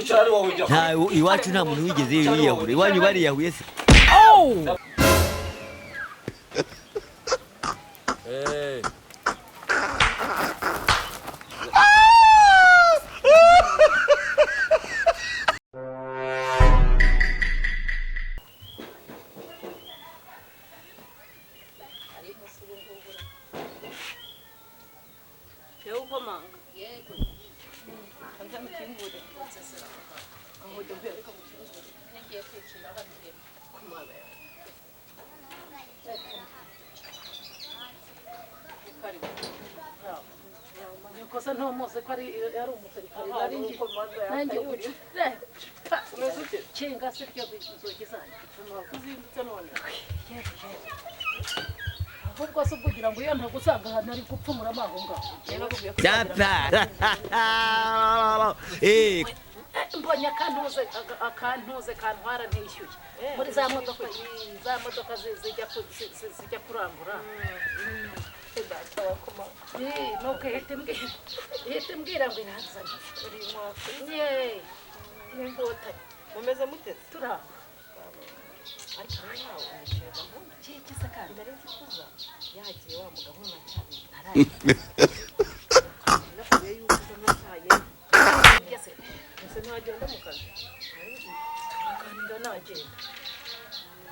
Icara ari wowe ujya. Nta, iwacu nta muntu wigeze yiyahura. Iwanyu bariyahuye se? Eh. Yewe ukomanga. Yego. Kanze mukingure. Aho jya mbere reka mukingure. Ngiye kwicira hano hepfo. Kumana yawe. Karibu. Nikosa ntumuzi ko ari umusirikare. Aha, Nari ngiye nuko maze nanjye yakayuri. guca. Umeze ute? Kinga si byo inzugi zanyu. Uzindutse none. Yewe yewe. Ahubwo se ubwo ugira ngo iyo ntagusanga ahantu ari gupfumura amaho ngaho. Njye nakubwiye ko Data. Eh. Mbonye akantuze akantuze kantwara ntishyuye. Muri za modoka, za modoka zijya kurangura. Data wakomanga. Nuko ihita imbwira ngo iranzanye. Uri inkwaku. Yeee. N'inkotanyi. Mumeze muteze? Turaho. Ariko nawe umushinga nkunda. Kikize kandi. Nari nzi kuza yagiye wa mugabo nacyaye. Nakubwiye yuko uza ntacyaye. Ngeze. Ese ntagenda mu kazi? Turaganira nagenda.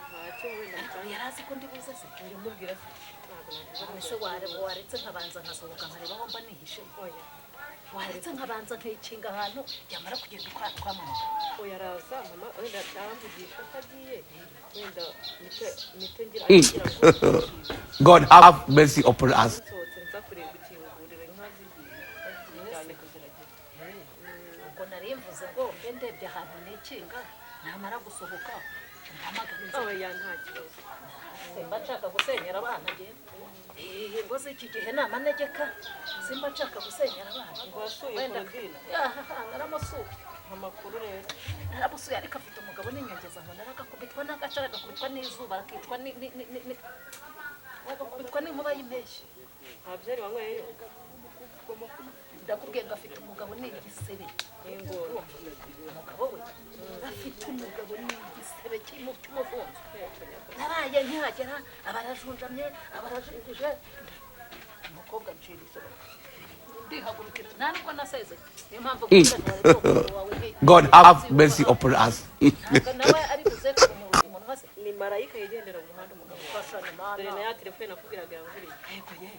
Ntacyo wenda Ariko yari azi ko ndi buze se. ndamubwira se. Ntabwo navuga. Ese waretse nkabanza nkasohoka nkareba aho mba nihishe? Oya. Waretse nkabanza nkikinga ahantu yamara kugenda ukamanuka. Oya araza mama wenda aramvugisha ko agiye. Wenda mite ngira agira ngo God have mercy upon us. nsohotse nza kureba gukingurira inka zigiye cyane kuziragira. Ubwo nari mvuze ngo mbe ndebye ahantu nikinga, namara gusohoka mpamagare nze. Oya nta kibazo. Simba nshaka gusenyera abana njyewe. Ngo z'iki gihe ni amanegeka, simba nshaka gusenyera abana. Ngo wasuye Wenda Claudine? Ahaha, naramusuye. Amakuru rero. Naramusuye ariko afite umugabo n'inyongeza ngo naragakubitwa n'agacara, agakubitwa n'izuba, akicwa agakubitwa n'inkuba y'impeshyi. Nta byari wanyweyeyo? Ndakubwiye ngo afite umugabo ni igisebe. N'ingona. Umugabo we afite umugabo ni igisebe cy'umuvunzo. Naraye nkihagera abarajunjamye abarajinjije umukobwa ncira isoba ndihagurukira nta nubwo nasezeye, niyo mpamvu God have mercy upon us. Ntabwo nawe ari buze umunwa se. Ni marayika yigendera mu muhanda umugabo wawe. Fasha Dore na mana. ya telefone nakubwiraga yanguriye. Yego ye,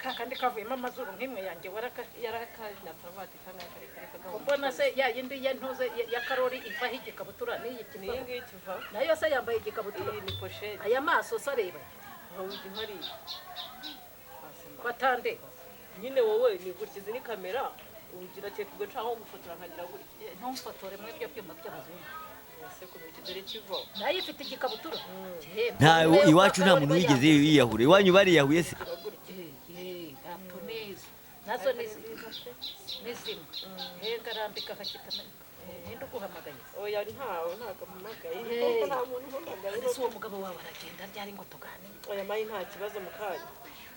ka kandi kavuyemo amazuru nk'imwe yanjye waraka. Yarakaje ati kana kare kare kagabo. Mbona se ya yindi ya ntuze ya karori ivaho igikabutura n'iyi Ni iyi kivaho? ngiyi kiva. Nayo se yambaye igikabutura? Iyi ni pochette. Aya maso se areba? Nkawujya hariya. Batandeba. Nyine wowe ni gutya, izi ni kamera. Ugira teka ugaca aho gufotora nkagira gutya. Ntumfotore muri ibyo byuma by'abazungu. Ese kubiki dore kiva. Nayo ifite igikabutura. Nta, iwacu nta muntu wigeze yiyahura. Iwanyu bariyahuye se? Nizo nazo ni zimwe henga arambika akakitana. Ninde uguhamagaye? Oya ntawe, ntabwo ampamagaye. Hey. Nta muntu umpamagaye. Ese uwo mugabo wawe aragenda ryari ngo tuganire? Oya mayi nta kibazo mu kanya.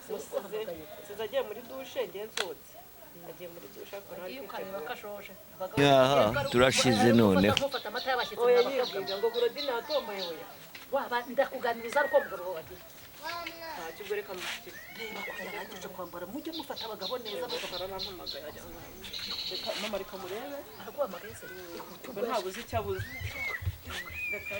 Musize nsize agiye muri dushe ngiye nsohotse. Agiye muri dushe ariko ntari Iyo ukareba kwitegura. ko ashoje. Aha, turashize noneho. Mufata amata y'abashyitsi Oya mw'abakobwa. yibwira ngo Claudine yatomboye oya. Waba ndakuganiriza ariko umugabo wawe agiye. Ntacyo ubwo reka mushyikire. Reba ko yarangije kwambara, mujye mufata abagabo neza abagabo. Arampamagaye ajya. Reka mama reka murebe. Araguhamagaye se? Ubwo ntabwo uzi icyo abuze. Reka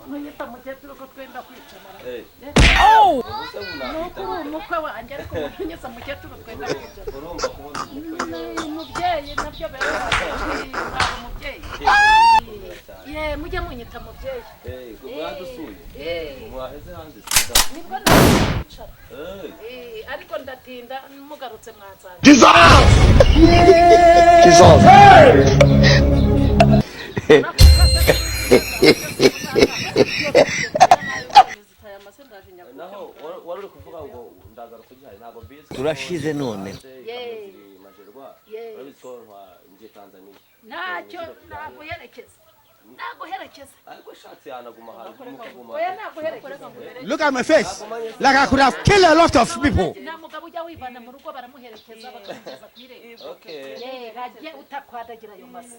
Mwiyita mukecuru ko twenda kwicana. Nuko uri umukwe wanjye ariko munyuze mukecuru twenda kwicana. Urumva kubona umukwe? Ni umubyeyi nabyo ntabwo umubyeyi. Ye mujye munyita mubyeyi. Eh, mwadusuye? Eh. Mwaheze hanze sida. Nibwo nakwicara. Eh. Eh, ariko ndatinda mugarutse mwansanga. Jesus! Jesus! Zitaye amase ndaje nyakuke. Naho wari uri kuvuga ngo ndagaruka ugihari, ntabwo mbizi. Turashize none. Yeee. Majerwa. Yeee. Urabizi ko ngiye Tanzania. Ntacyo naguherekeza, naguherekeza. Ariko ashatse yanaguma hanze mukaguma. Oya, naguherekeza. Look at my face. Like I could have killed a lot of people. Nta mugabo ujya wivana mu rugo, baramuherekeza bakamugeza ku irembo. Okay. Yeee, rajye utakwadagira ayo mase.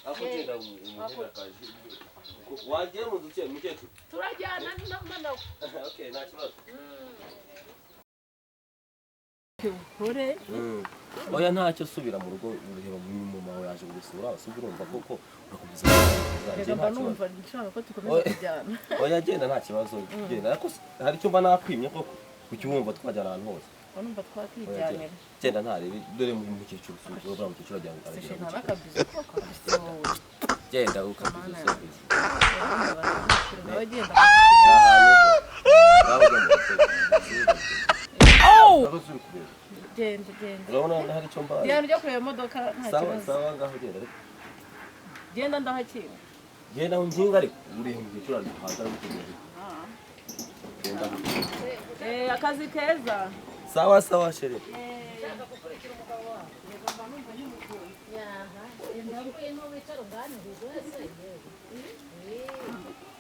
Ako genda umuhera kaje. Wagiye mu nzu cye mukecuru. Turajyana nawe. Okay, nta kibazo. Ure. Oya, ntacyo, subira mu rugo ureba mama wawe yaje kugusura, usubira urumva koko urakomeza kugerageza. Reka mba numva nshaka ko dukomeza Oya. kujyana. Oya, genda, nta kibazo, genda. Ariko hari icyo mba nakwimye koko kuki wumva twajyana ahantu hose? Mba numva Oya, twakwijyanira. genda. Genda ntarebe, dore mu mukecuru, urabona mukecuru agira ngo Sishe aragira nta gutya. n'akabizu koko si wowe. Genda ukabizi usubize. Nawe genda. Ni ahantu ejo. Nawe ujya mu rugo. Aho turi kureba. Genda, genda. Urabona hari icyo mbaye. Genda ujya kureba imodoka, nta Sawa. kibazo. Sawa, ngaho genda ariko. Genda ndahakinga. Genda nkinga, ariko uriya mukecuru ari hanze aragutegereje. Genda. Eh, akazi keza. Sawa sawa, chérie. Ngwino wicare unganirize wese.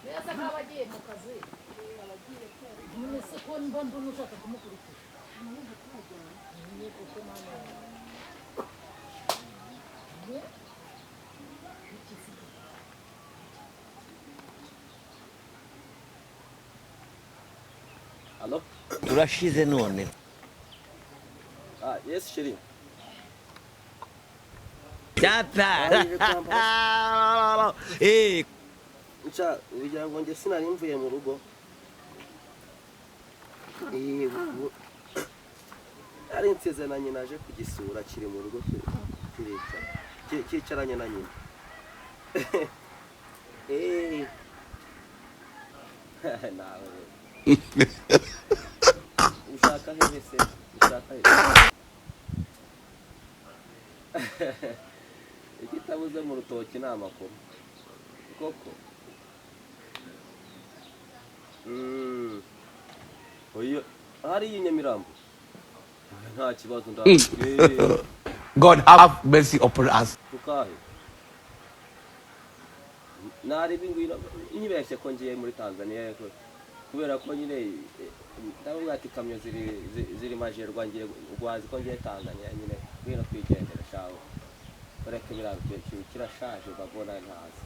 Mbese akaba agiye mu kazi none se ko mba mbona ushaka kumukurikira? Ni koko mama yanjye. Iki se? Allo? Turashize none. Ah, yes, chérie. Cyapa. Eh, Nca ugira ngo njye sinari mvuye mu rugo. Ari nsize na nyina aje kugisura, kiri mu rugo kiricara. Cyicaranye na nyina. Eh. Nawe. Ushaka hehe se? Ushaka hehe? Ikitabuze mu rutoki ni amakoma. Koko. Oya, hariya i Nyamirambo. Oya, nta kibazo, ndaje. God have mercy upon us. Tukahe. Nareba ingwino nkibeshye ko ngiye muri Tanzania ko kubera ko nyine ndavuga ati ikamyo ziri Majerwa, ngiye gwazi ko ngiye Tanzania nyine, ngwino twigendere shawo. Ureke biriya bikecuru kirashaje babona ntazi.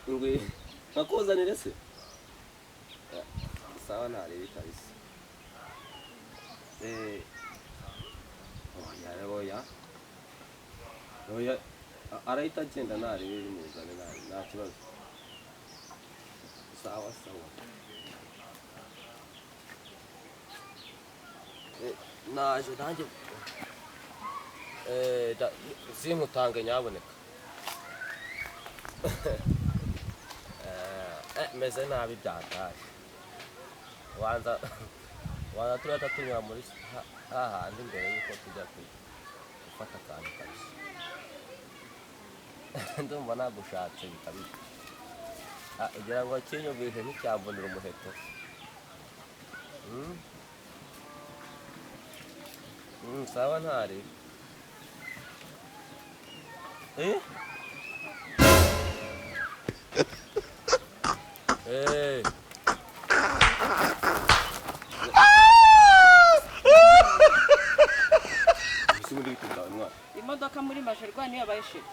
Ingwi nkakuzanire se? Sawa, ntarebe kabisa. Oya, oya. Oya, arahita agenda, ntarebe bimuzane, nta kibazo. Sawa sawa. Naje nanjye. Sinkutange nyaboneka. Meze nabi byataye. Wanza wanza turahita tunyura muri hahandi mbere yuko tujya gufata akantu kabisa. Ndumva nagushatse bikabije. Ah, ugira ngo kinyumvise nticyambonera umuheto. Sawa ntari. Eh? Eh. Ese ubundi bite mwana? Imodoka muri Majerwa niyo yabaye chérie.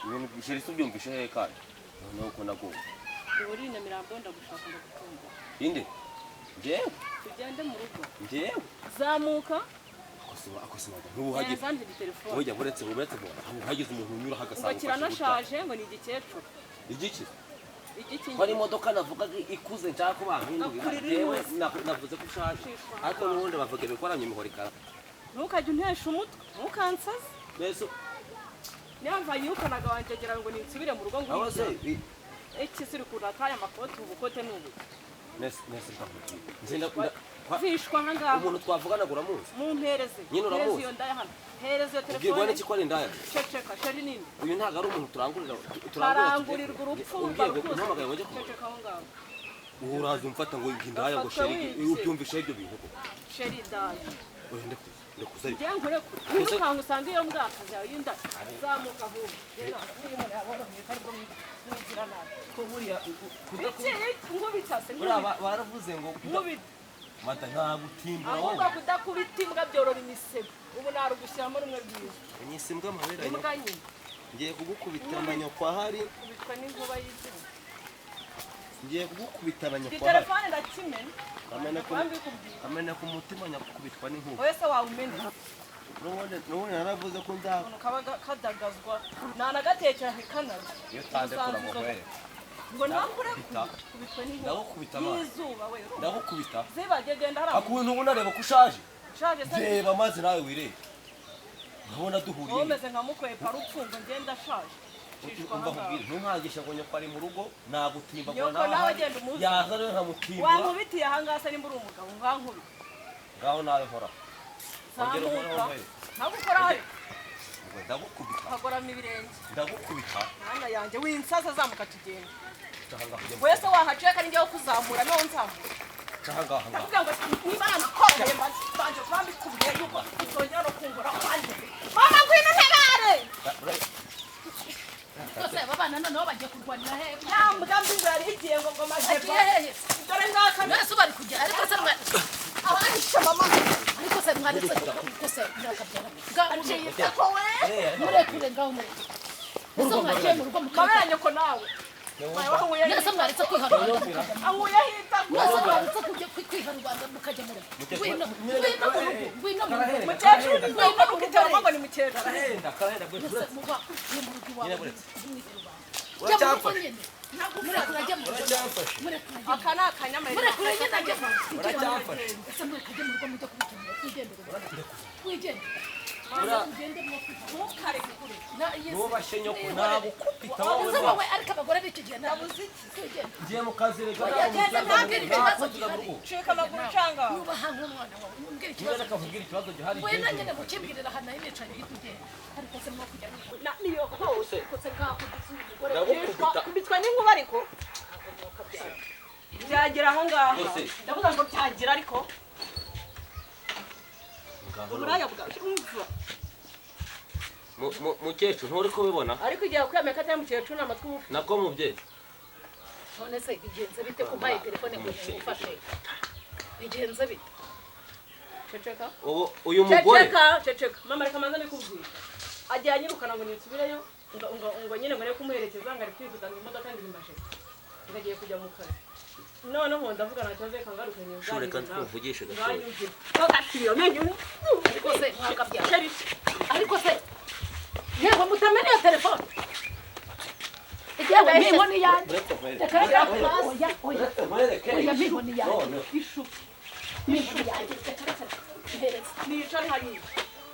Ibintu chérie se ubyumvishe hehe kandi? Noneho uko naguwe. Ubu uri i Nyamirambo, ndagushaka, ndagutunga. Inde? Njyewe? Tugende mu rugo. Njyewe? Zamuka. Akosima ntuhageze. Neza telefone. Oya, buretse ngo hagize umuntu unyura Ngo hagasanga ufashe gutya. kiranashaje, ngo ni igikecuru. Igiki? Igiki? Ko ari imodoka navugaga ikuze nshaka ko bampindurira. Akurira Jewe inuze. navuze ko ushaje. Shishwa. Ariko n'ubundi bavuga ibikoramye imihoro ikara. Ntukajye untesha umutwe, ntukansaze. Mbese Niyo mvanyukanaga wanjye ngo ninsubire mu rugo ngo aho se iki siri kuntu aya makoti, ubukote ni ubu. Nese ndakubwira. Nje Vishwa aha ngaha. Umuntu twavugana uramuzi? Mumpereze. Nyine uramuzi? Hereza iyo ndaya hano. Hereza iyo Ubwirwa telefone. n'iki ko ari indaya? Ceceka, sheri nini? Uyu ntabwo ari umuntu turangurira turangurira. Karangurirwa urupfu. Ubwiye ngo umpamagaye ngo njye kumureba. Ceceka aho ngaho. Ubu uraza umfata ngo indaya ngo Gafatwa sheri, wibye. ubyumvishe ibyo bintu koko? Sheri ndaya. Oya, ndekuza, ndekuza ariko. Njye nkurekure. Wirukanka usanga iyo mbwakazi yawe y'inda. Zamuka ahubwo. Rero niyo umuntu yabona mwiza aribwo mwigira nabi. Ko buriya Iki nkubita se buriya nkubita. baravuze ngo Nkubita. Mata ntagutimbura Ahubwo wowe. kudakubita imbwa byorora imisego. Ubu narugushyiramo rumwe rwiza. Unyise imbwa amabere Imbwa nyine. Ngiye kugukubita amanyoko ahari. Kubitwa n'inkuba y'izuba. Ngiye kugukubita amanyoko Iyi ahari. telefone ndakimena. Amena ku Mbikubwiye. Amena ku mutima nyakubitwa n'inkuba. Wowe se wawumena. N'ubundi naravuze ko nza Ukuntu kaba kadagazwa. Nanagatekera ntikanarye. Iyo utandekura ngo nkwereke. Ngo ntakure Ndagukubita. kubitwa n'inkuba. Ndagukubita amazi. Y'izuba we. Ndagukubita. Zibage genda hariya. Akuntu ubu nareba ko ushaje. Ushaje se. Reba maze nawe wirebe. Urabona duhuriye. Wowe umeze nka mukwepa rupfu ngo ngenda ashaje. Cishwa Umva aha ngaha. nkubwire, ntunkangishe ngo nyoko ari mu rugo, nagutimbagura. Nyoko nawe agenda umuzi. Yaza rero nkamutimbura. Wankubitiye aha ngaha se nimba uri umugabo nkankubita. Ngaho nawe nkora. Ongera unkore Zamuka. nkwereke. Ntabwo ukora hari. Ngo ndagukubita. Ukagorama ibirenge. Ndagukubita. Mwana yanjye winsaza zamuka tugenda. Ca aha ngaha ujye mu Wese wahaciye kandi njyewe kuzamura niwo nzamura. Ca aha ngaha ngaha. Ndakubwira ngo niba narakoroheye mbanje kuba mbikubwiye yuko utongera no kungora wanjye. Mama ngwino ntabare. Rwose aba bana noneho bagiye kurwanira hehe? Ya mbwa mbi ngo yari igiye ngo majerwa. Bagiye hehe? Dore ngaka Mwese bari kujya ariko se mwa abahishe mama. Ariko se mwaretse ko se mwakabyara. Ngaho Aciye itako we. Murekure ngaho murekure. Ese mwagiye mu rugo Mabera mukabikora. nyoko nawe. Wawe Mwese mwaretse kwiha rubanda mukajya mu rugo. ankuyeho itako. Mwese mwaretse kujya kwiha rubanda mukajya mu rugo. Ngwino ngwino mu rugo. Ngwino mu rugo. Mukecuru ngwino ukitera ngo ni mukecuru. Karahenda, karahenda bwe. Mwese muba ni mu rugo iwawe. Nyine buretse. Ntimwite rubanda. Jya mu rugo Uracyamfashe. nyine. Murekure ajye mu rugo. Uracyamfashe. Murekure ajye mu rugo. Aka ni akanyamayeri. Murekure nyine ajye mu rugo. Uracyamfashe. Ese mureke mu rugo mujye kubikemura. Twigendere. Twigendere. Ugende mwo kwiha. Ntukareke kure. Nubashye nyoko nagukubita wowe. Ese wowe ariko abagore b'iki gihe nabuze iki? Twigendere. Ngiye mu kazi reka. Genda ntambwire ikibazo gihari. Cika amaguru canga. Nubaha nk'umwana wawe. Umbwire Niba ikibazo. reka nkubwire ikibazo gihari. Ngwino nyine mukimbwirira aha nayo nicaye uhita ugenda. Ariko se mwo kujya mu Na niyo hose. Ariko se ngaho ugize umugore. Ndagukubita. Kubitwa n'inkuba ariko. Byagira aho ngaho. Rwose. Ndavuga ngo byagira ariko. Uburaya bwawe umva. Mukecuru nturi kubibona? Ariko igihe kwemeka atari mukecuru ni amatwi ubu. Nako mubyeyi. None se bigenze bite ko umpaye telefone ngo ngufashe? Bigenze bite? Ceceka. Ubu uyu mugore Ceceka, ceceka. Mama reka manza nikubwira. Agiye anyirukana ngo ninsubireyo ngo ngo ngo nyine ngo kumuherekeza ngo ari kwivuza ngo imodoka ngo imaje. Ngagiye kujya mu kazi. Noneho ndavuga nta kibazo reka ngaruke nyine. Shuri, reka nkuvugishe gatoya. Nganyumvira. Ariko se mwakabyara. Ariko se yewe mutamena iyo telefone. Yewe mpa inkoni yanjye. Uretse nkwereke. Reka reka oya oya. Uretse nkwereke. Oya mpa inkoni yanjye. None Mpa inkoni yanjye. Reka reka. Mpereza. Nicara hariya.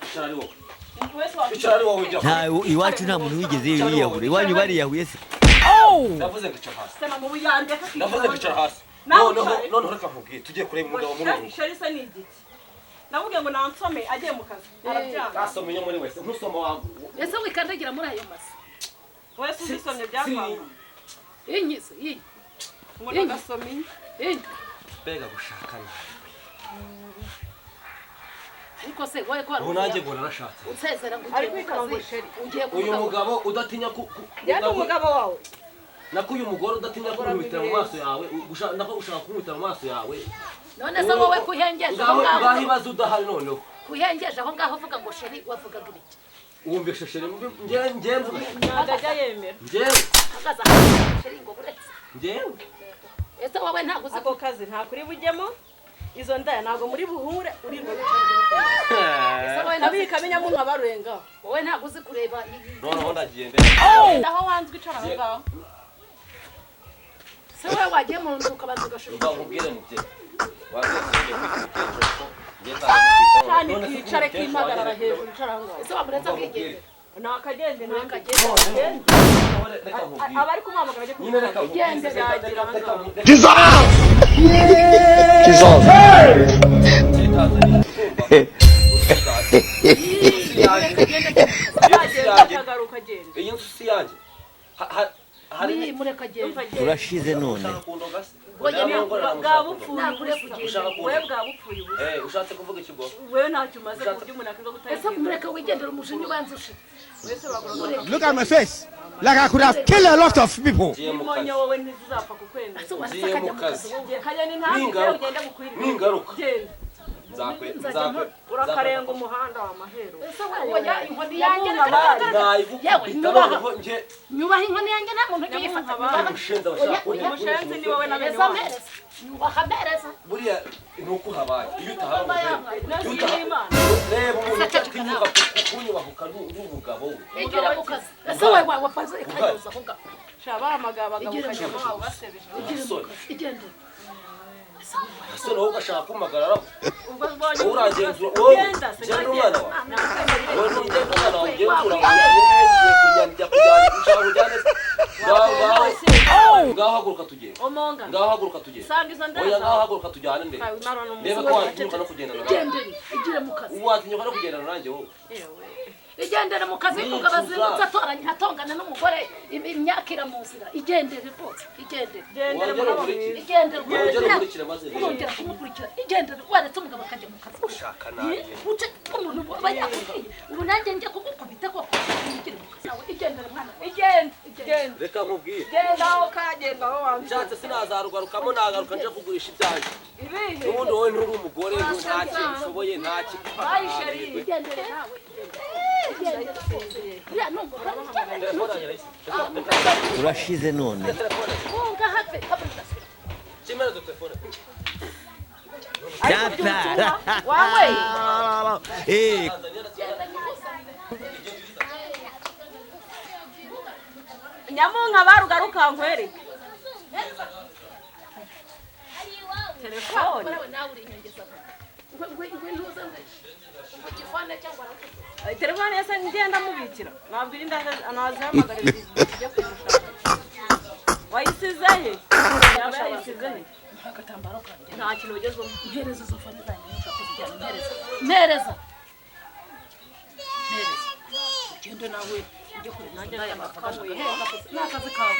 icara ari wowe. Wese wa Icara ari wowe ujya. Nta iwacu nta muntu wigeze yiyahura. Iwanyu bariyahuye se? Ndavuze ngo icara hasi. sema mu buyande. Ndavuze ngo icara hasi. Nawe Noneho ucare. noneho reka nkubwire tugiye kureba umugabo muri uru rugo. Sheri se ni igiki. Ndamubwiye ngo nansome agiye mu kazi. Arabyanga. Nasoma iyo muri wese ntusoma wa Ese wikandagira muri ayo masa. Wese uzisomye byakwanga. Inyize iyi Ngo nagasoma inyi. iyi. Mbega gushaka nabi. Ariko se wowe ko Ubu nanjye ngo narashatse. usezera ngo Ari ugiye mu kwitaba ngo kazi. sheri. Ugiye Uyu kuvuga ngo mugabo udatinya ku Yari umugabo wawe. Nako uyu mugore udatinya kunkubitira mu maso yawe, nako ushaka kunkubitira mu maso yawe. None se wowe kuhengeje aho Ngaho ngaho. ibibazo udahari noneho. Kuhengeje aho ngaho uvuga ngo sheri wavugaga ibiki? Wumvishe sheri ngewe ngewe mvuga. Ntabwo ajya yemera. Ngewe Hagaze aho sheri ngo buretse. ngewe Ese wowe ntabwo uzi Ako kazi nta kuri bujyemo. Izo ndaya ntabwo muri buhure urirwa wicara. Ese wowe ntabwo Abika amenyamo nkabarenga. wowe ntabwo uzi kureba Noneho ndagiye mbere. Aho wanzwe icara aho ngaho. Se wowe wagiye mu nzu ukabanza ugashirika. Umva nkubwire mubyeyi. Wabwiye sinjye kwita umukecuru ko ngiye nzajya mukwitaho. Cyane None se kicare umukecuru kimpagarara wanjye- hejuru icara aho ngaho. Ese wamuretse Umva nkubwire. akigendera. Nakagende. Nakagende. Nakagende. Reka nkubwire. Abari kumuhamagara ajye Nyine reka kumutwara. nkubwire. Yagira Reka ahangaha. reka Jesus! Jesus! Ngiye Tanzania, urumva? Yagenda akagaruka agenda. Iyi nzu si iyanjye. Hari Ni mureka agende. Umva agenda. Urashize none. Ushaka kundoga se? Oya, Ndamwongorera ngo Bwa ushaka bupfuye kundoga. Nakure ubusa. kugenda. Ushaka We kundoga. bwa bupfuye ubusa. Eh, ushatse kuvuga iki ubwo? We ntacyo umaze ku buryo umuntu akwiye Ese gutanga. mureka wigendera, umujinya ubanza ushire. Wese bagorora. Look at my face. Like I could have killed a lot of people. Ngiye mu Imonyo kazi. wowe ntizizapfa kukwemera. Ese waretse Ngiye akajya mu mu kazi kazi. wowe? Kagenda intambwe Ningaruka. ugende bukwirire. Ningaruka. Genda. Nzakwe Nzajya nzakwe. Urakarenga umuhanda wa mahero. Ese wowe, oya, inkoni yanjye Nyamunka reka, reka, reka. Yewe, Nayigukubita nyubaha. noneho nge Nyubaha inkoni yanjye, nta muntu ugiye uyifata. Nyamunka Nyubaha. Umushenzi Oya, abashaka oya. Umushenzi ni wowe na bene Mpereza, wanyu. mpereza. Nyubaha, mpereza. Buriya ni uko uhabaye. Iyo utahaba umugore. Nazi Iyo utaha- y'Imana. Reba umuntu utinyuka kunyubahuka ndi umugabo we. Igira mu kazi. Ese wowe wafaze ikayoza aho ngaho? Sha bahamagaye abagabo Igira ukajya mu wawe basebeje. Umusore. Igendere. Ese nawe ugashaka kumpagararaho. Ubwo ubonye Wowe uragenzura wowe. Genda se Genda umwana wawe. Nakwemerera. Wowe ntugenda umwana wawe ugenzura ngo ngiye kujya kujyana ushaka kujyana se. Ngaho ngaho ngaho haguruka tugende. Omonga. Ngaho haguruka tugende. Sanga izo ndaya Oya, ngaho zawe. haguruka tujyane ndebe. Kawe imara n'umusore. Ndebe ko watinyuka no kugendana nanjye. Igendere. Igire mu kazi. Watinyuka no kugendana nanjye wowe. Yewe. Igendere mu kazi. Nicuza. Umugabo azindutse atoranya atongana n'umugore, imyaka iramuzira. Igendere rwose, igendere. Gendere Wongere mugabo ukurikire. mwiza. Igendere. Wongere ukurikire maze rero. Urongera kumukurikira? Igendere. Waretse umugabo akajya mu kazi? Ushaka nabi. Uce umuntu aba yakubwiye ubu nanjye njya kugukubita koko. Igire mu kazi nawe, igendere mwana we. Igende. Genda. Reka nkubwire. Genda aho kagenda aho wanze. Nshatse sinazarugarukamo, nagaruka nje kugurisha ibyanjye. Ibihe. N'ubundi wowe nturi umugore, nta kintu ushoboye, nta kintu. Bayisheri. Igendere nawe, igendere. Igendere rwose. Uriya ni umugore. Telefone yanjye irahise. Reka Urashize none. telefone. Bunga have have ndasubira. Kimerezo telefone. Data. Wawe. Eh, Nyamunka barugaruka nkwereke. Telefone. Nawe nawe uri inyongeza ngo ngo ngo ntuze ngo ngo gifone cyangwa arakuze. Telefone yose ngenda mubikira. Nabwira indaza anazihamagara ijye kuzishaka. Wayisize he? Yaba yayisize he? Agatambaro kanjye. Nta kintu ugezemo. Mpereza izo fone zanjye ntushaka kuzijyana. Mpereza, mpereza, mpereza, ugende nawe ujye kure nanjye ni akazi kawe,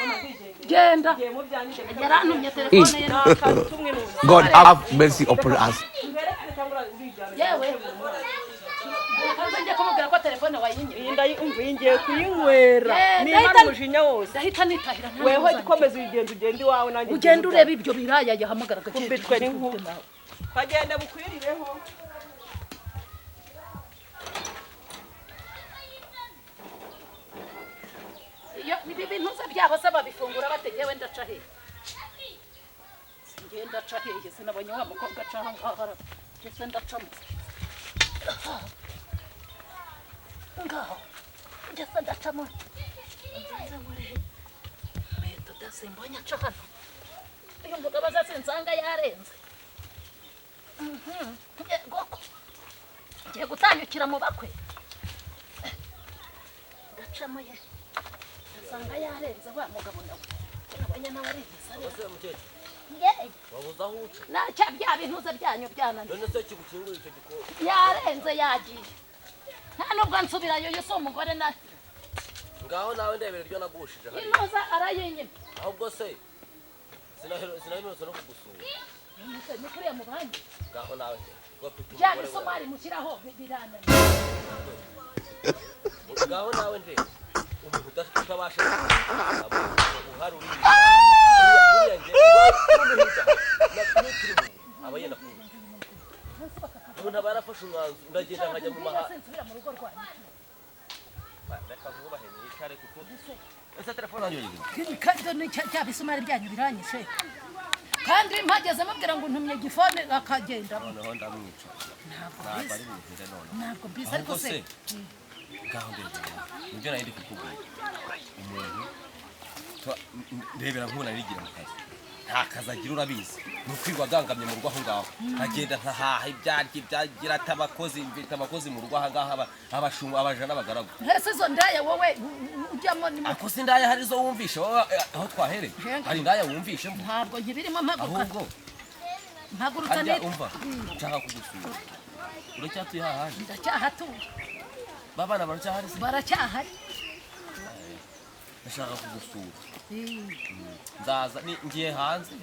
genda. Ngiye mu byanjye. Yarantumye telefone ye. Nta kazi tumwe n'ubu. God have mercy upon us. Mbereke cyangwa urijyana. Yewe, reka njye kumubwira ko telefone wayinyibye. Iyi ndayumva, iyi ngiye kuyinywera. Eh, Nimara ndahita- umujinya wose. Ndahita nitahira nta Weho n'uzanjye. komeza ugenda, ugenda iwawe nanjye. Ugenda ureba ibyo biraya yahamagaraga. Kumbitwe n'inkuba. Kagenda bukwirireho. Iyo ibi bintu se byabo se babifungura bategewe? Ndaca hehe? Singiye, ndaca hehe? Sinabonye wa mukobwa aca aha ngaha, ngeze ndacamo ngaho, ngeze ndacamo nzenze muri meto da, simbonye aca hano. Uyu mugabo aza sinsanga yarenze. Yego ko ngiye gutanyukira mu bakwe, ndacamo ye, ndasanga yarenze wa mugabo nawe nabonye nawe ari igisare. Ese mukecuru, Yeee. wabuze aho uca? Nacya bya bintuze byanyu byananiye. None se kigukingura icyo gikoni? Yarenze, yagiye, nta nubwo nsubirayo. Yo si umugore na Ngaho nawe ndebera iryo nagushije hariya. Intuza arayinyima. Ahubwo se sinaherutse no kugusura. Ni kuriya mu bandi. Ngaho nawe ndebera. Ubwo mfite Bya umugore. misumari mushyiraho birananiye. Ngaho nawe ndebera. Umuntu utabasha uhari uri buriya nge n'umuhinza na turi mu aba yenda kuba umuntu aba yarafashe umwanzuro, ndagenda nkajya mu maha. Nsubira mu rugo rwanyu. Reka vubahe nicare kuko ese telefone yanjye ugeze? Kandi cya bisumari byanyu biranyishe, kandi mpageze mubwira ngo ntumye gifone akagenda. Noneho ndamwica. Ntabwo Ntabwo mbizi. ari bunkire noneho. Ntabwo mbizi ariko Ahubwo se se ngaho ndebera, nibyo nari ndi kukubwira, umuntu ndebera nk'ubu narigira mu kazi. Nta kazi agira, urabizi, ni ukwirwa agangamye mu rugo aho ngaho. Nkagenda nkahaha ibyarya, ibyagira ati abakozi, mfite abakozi mu rugo aha ngaha, abashumba, abaja n'abagaragu. Ese izo ndaya wowe ujyamo ni Ako si indaya? Hari izo wumvishe wowe, aho twahereye? Henga. Hari indaya wumvishe mbo? Ntabwo nkibirimo, mpaguruka. Ahubwo Mpagurutsa. harya Nita. Umva, nshaka kugusura. Uracyatuye hahandi? Ndacyahatuye. Babana baracyahari se? Baracyahari. Ndashaka kugusura. Nzaza ngiye hanze.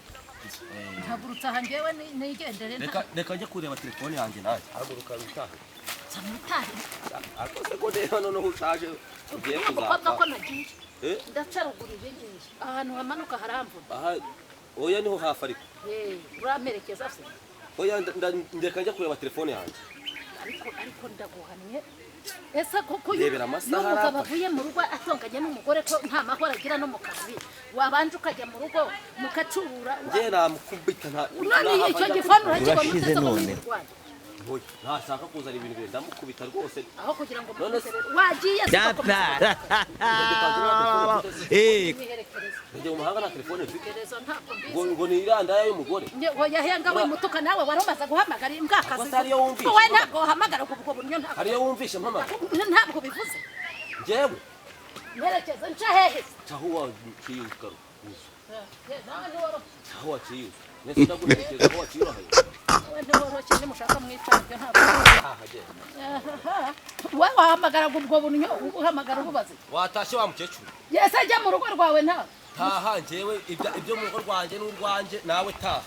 Mpagurutsa aha ngewe nigendere. Reka njye kureba telefone yanjye nanjye. Haguruka witahe. Nsamutahe. Ariko se ko reba noneho ushaje, ugiye Umukobwa kuzapfa. ko nagiye. Eh? Ndaca ruguru iyi ngiyi, ahantu hamanuka haramvuna. Aha oya, niho hafi ariko. Eh, uramperekeza se? Oya, ndeka njya kureba telefone yanjye. Ariko ndaguhamye, ese koko uyu Rebera amasaha n'umugabo arafashe. avuye mu rugo atonganye n'umugore, ko nta mahoro agira no mu kazi, wabanje ukajya mu rugo mukacurura? Njye namukubita nta None icyo gifanu urakibona? Urashize Uteze ko none. mwirwanya. Oya, ntashaka kuzana ibintu bire, ndamukubita rwose. Aho kugira ngo None se- mukubite, wagiye se ugakomeza. Eh, Mwiherekereza. Njye mu mahanga nta telefone mfite. Gereza ntabwo Ngo mbizi. ngo ni iriya ndaya y'umugore. Oya, henga we mutuka, nawe wari umaze guhamagara imbwakazi. Ako se hariyo wumvishe? Wowe ntabwo wahamagara ubwo buryo, ntabwo. Hariyo wumvishe mpamagara? Ntabwo bivuze. Njyewe Mperekeze nca hehe se? Caho waciye ugaruka uzu. Nawe ntiworoshye. Caho waciye uzu nese, ndaguherekeza aho waciye urahaye. Nawe ntiworoshye, nimushaka mwicange, ntabwo. Aha genda. Wowe wahamagaraga ubwo bunyo, uhamagara ububaze. Watashye wa mukecuru. Yese ajya mu rugo rwawe ntawe. Taha njyewe ibyo mu rugo rwanjye n'urwanjye, nawe taha.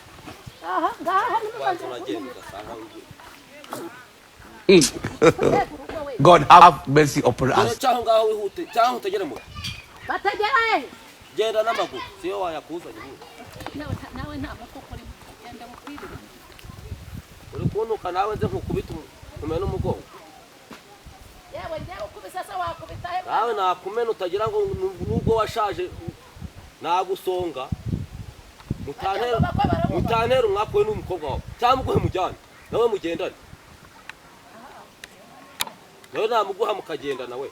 Aha ngaha Wanze nimubanze. uragenda ugasanga Urugo we. God have mercy upon dore us. cyaho ngaho wihute cyangwa utegere moto. Batagera hehe? Genda n'amaguru, siyo wayakuzanye ubundi. Nawe nta muko urimo, genda mukwirire. Uri kuntuka nawe, nze nkukubite umene umugongo. Yewe, njyewe ukubise se wakubita he? Nawe nakumena utagira ngo nubwo washaje nagusonga. Mutantera mutantera umwakuwe n'umukobwa wawe, cyangwa uguhe mujyane nawe mugendane nawe, namuguha mukagenda nawe.